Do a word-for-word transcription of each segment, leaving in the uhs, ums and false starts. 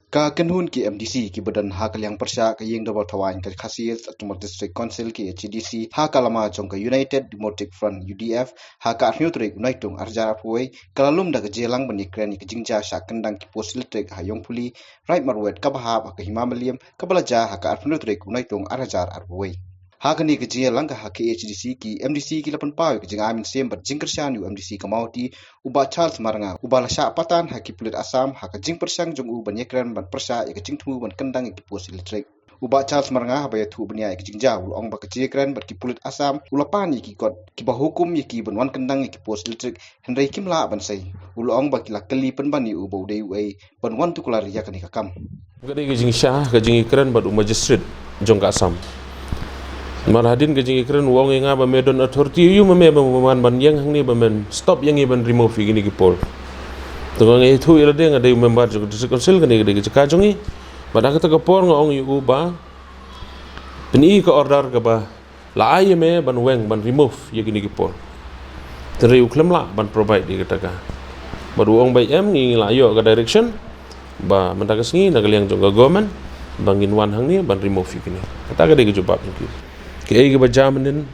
Ka kynhun ki M D C kiba don ha ka liang pyrshah ka ïing dorbar thawaiñ ka Khasi Hills Autonomous District Council, K H A D C, ha ka lama jong ka United Democratic Front, U D F, ha ka arphew tarik u Naitung arhajar arphew wei, ka la lum da ka jingïalang ban ïakren ïa ka jingjia shah kyndang ki post electric ha Ïongpuli, Raid Marwet kaba hap ha ka Hima Mylliem, kaba la jia ha ka arphew tarik u Naitung arhajar arphew wei. Ha kane ka jingïalang ka ha K H A D C, ki M D C ki la pynpaw ïa ka jingai mynsiem bad jingkyrshan ïa u M D C ka Mawhati, u Bah Charles Marngar, uba la shah patan ha ki pulit Assam ha ka jingpyrshang jong u ban ïakren ban pyrshah ïa ka jingthmu ban kyndang ïa ki post electric. U Bah Charles Marngar, haba ïathuh bniah ïa ka jingjia, u la ong ba ka jingïakren bad ki pulit Assam u la pan ïa ki kot kiba hukum ïa ki ban wan kyndang ïa ki post electric, hynrei kim lah ban sei. U la ong ba ki la kylli pynban ïa u ba u dei uei ban wan tuklar ïa kane ka kam. Ka dei ka jingshisha ka jingïakren bad u magistrate jong ka Assam. Namar hadien ka jingïakren u ong ïa nga ba me don authority ïa u, ma me ba me wan ban ïeng hangne ba men stop ïa ngi ban remove ïa kine ki pole. Te nga ïathuh ïa lade, nga dei u member jong ka District Council, kane ka dei ka jaka jong ngi. Bad ha kata ka por nga ong ïa u ba pyni ka order kaba la ai ïa me ban weng, ban remove ïa kine ki pole. Te hynrei u khlem lah ban provide ïa kata ka. Bad u ong ba em, ngi la ïoh ka direction ba mynta ka sngi na ka liang jong ka government ba ngin wan hangne ban remove ïa kine. Kata ka dei ka jubab jong ki. Kaei kaba jia mynnin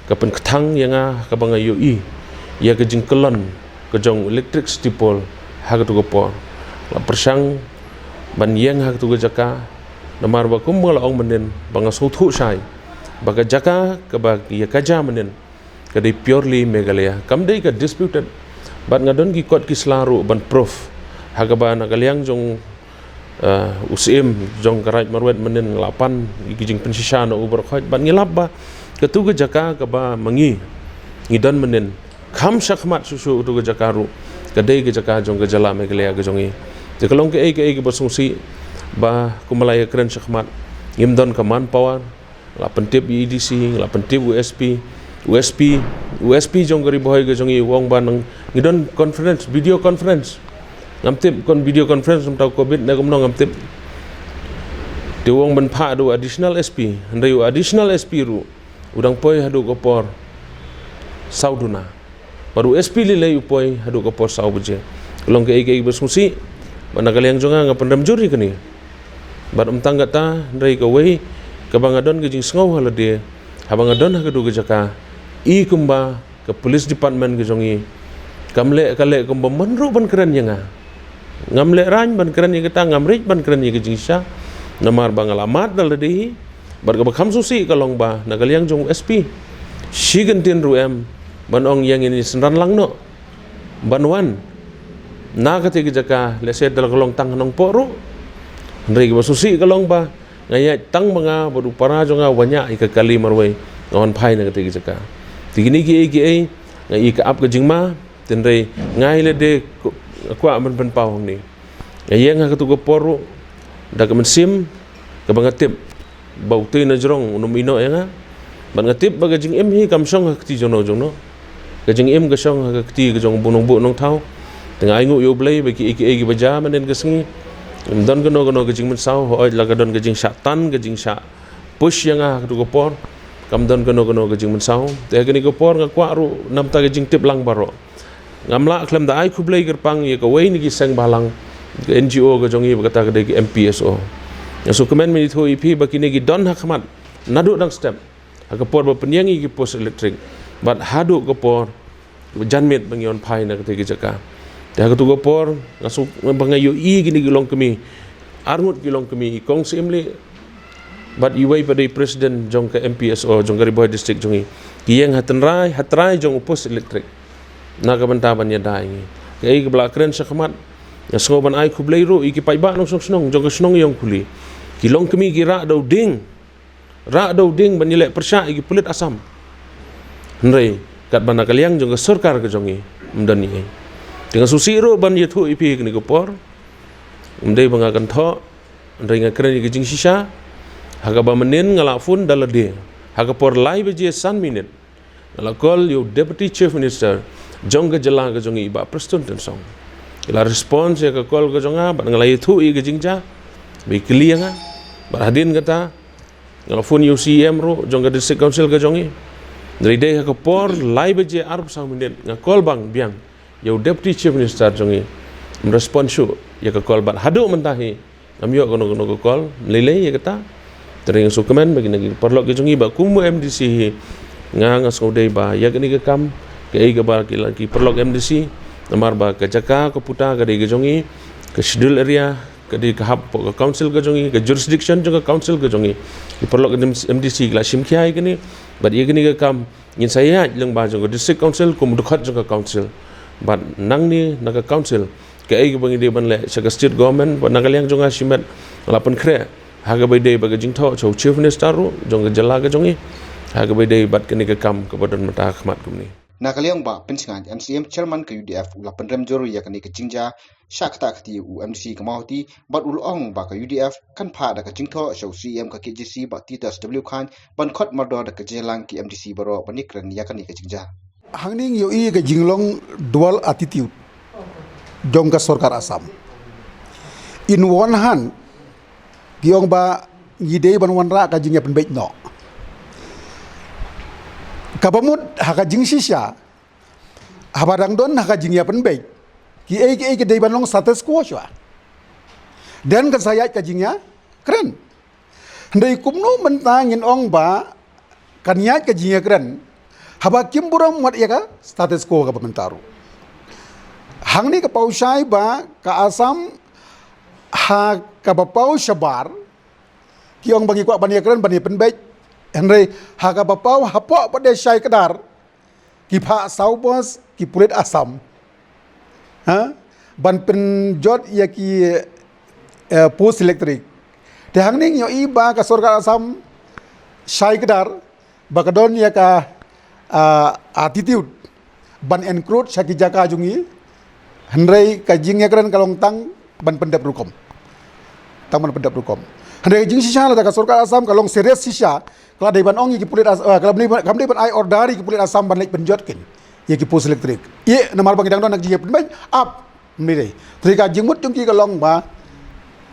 ka pynkthang ïa nga kaba nga ïohi ïa ka jingkyllon ka jong electricity pole ha katu ka por. La pyrshang ban ïeng ha katu ka jaka, namar ba kumba la ong mynnin ba nga sngewthuh shai ba ka jaka kaba ïa ka jia mynnin ka dei purely Meghalaya, kam dei ka disputed. Bad nga don ki kot ki sla ruh ban proof ha kaba na ka liang jong, eh, u Syiem jong ka Raid Marwet mynnin nga la pan ïa ki jingpynshisha na u baroh khoit. Bad ngi lap ba katu ka jaka kaba ma ngi ngi don mynnin, kham shakhmat shuh shuh katu ka jaka ruh ka dei ka jaka jong ka jylla Meghalaya ka jong ngi. Te ka long kaei kaei kaba sngewsih ba kumba la ïakren shakhmat, ngim don ka manpower. La pyntip ïa u A D C, la pyntip u S P, u S P, u S P jong ka Ri Bhoi ka jong ngi u ong ba nang ngi don conference, video conference. Ngam tip kon video conference namar u covid ne kumno, ngam tip. Te u ong ban phah da u additional S P, hynrei u additional S P ruh u dang poi haduh ka por saw duna. Bad u S P lei lei u poi haduh ka por saw baje. Long kaei kaei ba sngewsih ba na ka liang jong nga nga pynrem jur ïa kane. Bad ym tang kata, hynrei kawei kaba nga don ka jingsngew ha lade, haba nga don ha katu ka jaka, i kumba ka police department ka jong ngi kam leh, ka leh kumba man ruh ban kren ïa nga. Ngam lehraiñ ban kren ïa kata, ngam rit ban kren ïa ka jingshisha, namar ba nga la mad da lade hi. Bad kaba kham sngewsih ka long ba na ka liang jong u S P shi kyntien ruh em ban ong ïa ngin ïa synran lang noh ban wan na kata ka jaka, lehse da la ka long tang ha Nongpoh ruh. Hynrei kaba sngewsih ka long ba nga ïaid tang ba nga bad u para jong nga uba ñiah ïa ka kali marwei, nga wan phai na kata ka jaka. Te kine kiei kiei nga i ka ap ka jingma, te hynrei nga i lade ko-, nga kwah ban pynpaw hangne. Nga ïeng ha katu ka por ruh da ka mynsiem kaba nga tip ba utei na jrong un ym ïehnoh ïa nga. Bad nga tip ba ka jingim hi kam shong ha ka kti jongno jongno. Ka jingim ka shong ha ka kti ka jong u Nongbuh Nongthaw. Te nga ainguh ïa U Blei ba kiei kiei kiba jia mynhynnin ka sngi, ym don kano kano ka jingmynsaw, hooid la ka don ka jingshah tan, ka jingshah push ïa nga ha katu ka por. Kam don kano kano ka jingmynsaw. Te ha kane ka por nga kwah ruh namar ka jingtip lang baroh. Ngam lah khlem da ai khublei kyrpang ïa kawei na ki seng bhalang, ka N G O ka jong ngi ba kata ka dei ka M P S O. Nga sngewkmen ban ïathuh ïa phi ba kine ki don ha khmat naduh dang step, ha ka por ba pynïeng ïa ki post electric bad haduh ka por janmiet ba ngi wan phai na kata ka jaka. Te ha katu ka por nga sngew ba nga ïohi kine ki longkmie, arngut ki longkmie, i Kong Syiem Lieh bad iwei pat i president jong ka M P S O jong ka Ri Bhoi District jong ngi, ki ïeng ha tynrai ha trai jong u post electric na ka bynta ban ïada ïa ngi. Kaei kaba la kren shakhmat, nga sngew ban ai khublei ruh ïa ki paidbah nongshong shnong jong ka shnong Ïongpuli. Ki longkmie ki rah da u dieng, rah da u dieng ban ïaleh pyrshah ïa ki pulit Assam. Hynrei katba na ka liang jong ka sorkar ka jong ngi ym don ei ei. Te nga sngewsih ruh ban ïathuh ïa phi ha kane ka por, ym dei ba nga kynthoh, hynrei nga kren ïa ka jingshisha. Ha kaba mynhynnin nga la phone da lade ha ka por lai baje san minit. Nga la call ïa u Deputy Chief Minister jong ka jylla ka jong ngi, i Bah Prestone Tynsong. I la response ïa ka call ka jong nga bad nga la ïathuh ïa ka jingjia ba i kylli ïa nga. Bad hadien kata nga la phone ïa u C E M ruh jong ka District Council ka jong ngi. Hynrei dei ha ka por lai baje arphew saw minit nga call bang biang ïa u Deputy Chief Minister jong ngi, ym response shuh ïa ka call. Bad haduh mynta hi Ngam ïoh kano kano ka call, lei lei ïa kata. Te nga sngewkmen ba kine ki paralok ki jong ngi ba kum u M D C hi, nga nga sngewdei ba ïa kane ka kam, kaei kaba ki la ki paralok M D C, namar ba ka jaka ka puta ka dei ka jong ngi, ka schedule area ka dei ka hap ka council ka jong ngi, ka jurisdiction jong ka council ka jong ngi. Ki paralok M D C ki la shim khia ïa kane, bad ïa kane ka kam ngin sa ïaid lyngba jong ka district council kum u dkhot jong ka council. Bad nangne na ka council, kaei kaba ngi dei ban leh sha ka state government, bad na ka liang jong nga shimet nga la pynkhreh ha kaba ïadei bad ka jingthoh sha u chief minister ruh jong ka jylla ka jong ngi ha kaba ïadei bad kane ka kam kaba don mynta ha khmat kumne. Na ka liang Bah Pynshngain, M C M chairman ka U D F, u la pynrem jur ïa kane ka jingjia sha kata ka kti u M D C ka Mawhati, bad u la ong ba ka U D F kan phah da ka jingthoh sha u C E M ka K H A D C Bah Titus W Chyne ban khot mardor da ka jingïalang ki M D C baroh ban ïakren ïa kane ka jingjia. Hangne ngi ïohi ka jinglong dual attitude jong ka sorkar Assam. In one hand, ki ong ba ngi dei ban wanrah ka jingïapynbeit noh. Kaba mut ha ka jingshisha, haba dang don ha ka jingïapynbeit, kiei kiei ki dei ban long status quo shuwa. Dang kan sa ïaid ka jingïakren. Hynrei kumno mynta ngin ong ba kan ïaid ka jingïakren haba kim burom wat ïa ka status quo kaba mynta ruh. Hangne ka paw shai ba ka Assam ha kaba paw shabar, ki ong ba ngi kwah ban ïakren ban ïapynbeit. Hynrei ha kaba paw hapoh pat de shai kdar, ki phah saw bos ki pulit Assam, ha, ban pynjot ïa ki, eh, post electric. Te hangne ngi ïohi ba ka sorkar Assam shai kdar ba ka don ïa ka, ah, attitude ban encroach sha ki jaka jong ngi. Hynrei ka jingïakren ka long tang ban pyndep rukom. Tang ban pyndep rukom. Hynrei ka jingshisha lada ka sorkar Assam ka long serious shisha, ka la dei ban ong ïa ki pulit As-, ah, ka la dei ban, kam dei ban ai order ïa ki pulit Assam ban leit pynjot kin ïa ki post electric. Ïa namar ba ngi dang don ha ka jingïapynbeit, ap, ym dei. Te ka jingmut jong ki ka long ba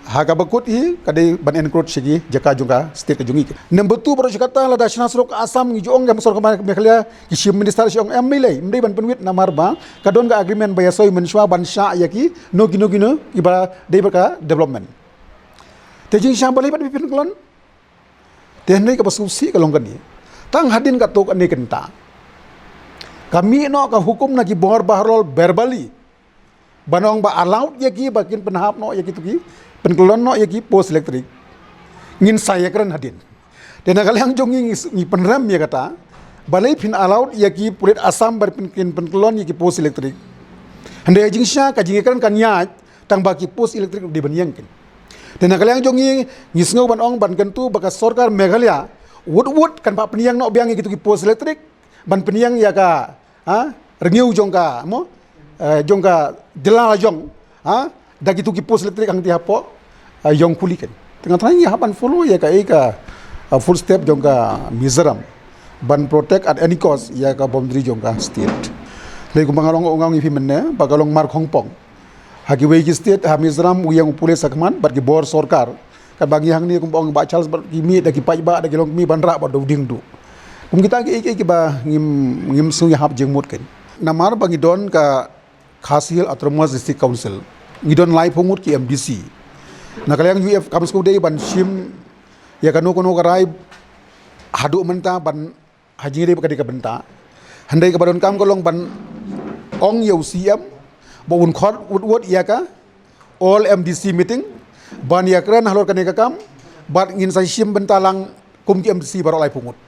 ha kaba kut hi ka dei ban encroach sha ki jaka jong ka state ka jong ngi. Number two, baroh shi katta lada shna surok ka Assam ngi ju ong ka sorkar Meghalaya, ki chief minister shi ong em, ym lei, ym dei ban pynwit namar ba ka don ka agreement ba ïasoi mynshuwa ban shah ïa kino kino kino kiba dei bad ka development. Te jingshah balei pat phi pynkyllon? Te hynrei kaba sngewsih ka long kane, tang hadien katto katne kynta ka mih noh ka hukum na ki bor baharoh verbally ban ong ba allowed ïa ki ba kin pynhap noh ïa kito ki, pynkyllon noh ïa ki post electric. Ngin sa ïakren hadien. Te na ka liang jong ngi, ngi s-, ngi pynrem ïa kata, balei phin allowed ïa ki pulit Assam ba pyn-, kin pynkyllon ïa ki post electric? Hynrei jingshisha ka jingïakren kan ïaid tang ba ki post electric dei ban ïeng kin. Te na ka liang jong ngi, ngi sngew ban ong ban kyntu ba ka sorkar Meghalaya wut wut kan phah pynïeng noh biang ïa kito ki post electric ban pynïeng ïa ka, ha, rngiew jong ka, mo, eh, jong ka jylla la jong, ha, da kito ki post electric hangtei hapoh, eh, ïong kuli kin. Te nga tharai ngi hap ban follow ïa ka, ïa ka, eh, footstep jong ka Mizoram ban protect at any cost ïa ka boundary jong ka state. Lei kumba nga long, nga ong ïa phi mynne ba ka long markhongpong ha kiwei ki state, ha Mizoram u ïeng u pulit shakhmat bad ki bor sorkar. Katba ngi hangne kumba ong Bah Charles bad ki mih da ki paidbah da ki longkmie ban rah bad da u dieng duh. Kum kita kiei kiei kiba ngim, ngim sngew ïahap jingmut kin. Namar ba ngi don ka Khasi Hills Autonomous District Council, ngi don laiphew ngut ki M D C. Na ka liang U D F kam sngewdei ban shim ïa kano kano ka rai haduh mynta ban ha jingïadei bad ka dei ka bynta. Hynrei kaba donkam ka long ban ong ïa u C M ba un khot wut wut ïa ka all M D C meeting ban ïakren halor kane ka kam, bad ngin sa shim bynta lang kum ki M D C baroh laiphew ngut.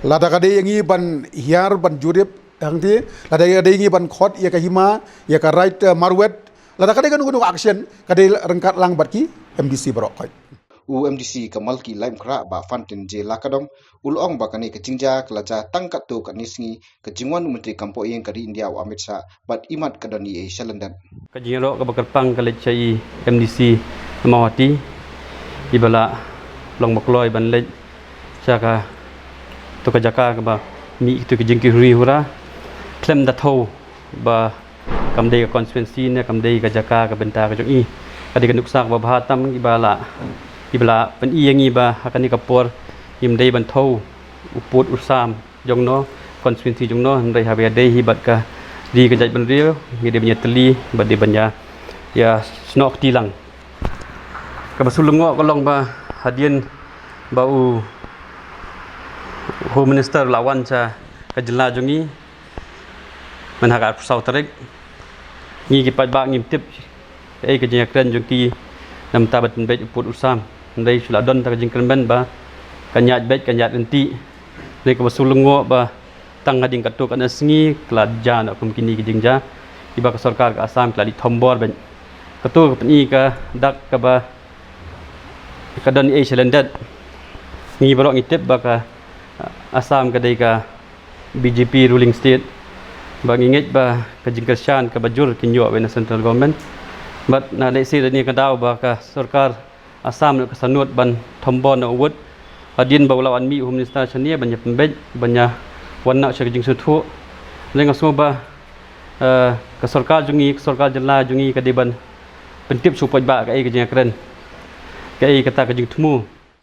Lada ka dei ïa ngi ban hiar ban jurip hangtei, lada ka dei ïa ngi ban khot ïa ka hima, ïa ka right, eh, marwet, lada ka dei kano kano action, ka dei ryngkat lang bad ki M D C baroh khoit. U M D C ka Malki Laitumkhrah Bah Fantin J Lakadong u la ong ba kane ka jingjia ka la jia tang katto katne sngi ka jingwan u Myntri Kam Pohïing ka ri India u Amit Shah bad imat ka don ei ei sha London. Ka jingïaroh kaba kyrpang ka leit sha i M D C na Mawhati, iba la long ba kloi ban leit sha kato ka jaka kaba mih ïa kito ki jingkyrhai hura khlem da thew ba kam dei ka constituency ne kam dei ka jaka ka bynta ka jong i. Ka dei ka nuksa kaba bha tam iba la, iba la pyni ïa ngi ba ha kane ka por ngim dei ban thew u pud u sam jong no, constituency jong no, hynrei haba ïadei hi bad ka ri ka jaitbynriew ngi dei ban ïatylli bad dei ban ïa, ïasnoh kti lang. Kaba shu lyngngoh ka long ba hadien ba u Home Minister u la wan sha ka jylla jong ngi mynha ka arphew saw tarik, ngi ki paidbah ngim tip kaei ka jingïakren jong ki namar ba tang beit u pud u sam. Hynrei shu la don ta ka jingkyrmen ba kan ïaid beit, kan ïaid ryntih. Hynrei kaba shu lyngngoh ba tang hadien katto katne sngi ka la jia noh kum kine ki jingjia kiba ka sorkar ka Assam ka la leit thombor beit. Kato ka pyni ka dak kaba ka don ei sha lyndet. Ngi baroh ngi tip ba ka Assam ka dei ka B J P ruling state, ba ngi ngeit ba ka jingkyrshan kaba jur kin ïoh wei na central government. Bad na lehse da ni ka daw ba ka sorkar Assam ka sangnud ban thombor na u wut hadien ba u la wan mih u Home Minister shane ban ïa pynbeit, ban ïa wan noh sha ka jingsngewthuh. Hynrei nga sngew ba eh, ka sorkar jong ngi, ka sorkar jylla jong ngi ka dei ban pyntip sha u paidbah kaei ka jingïakren, kaei kata ka jingthmu.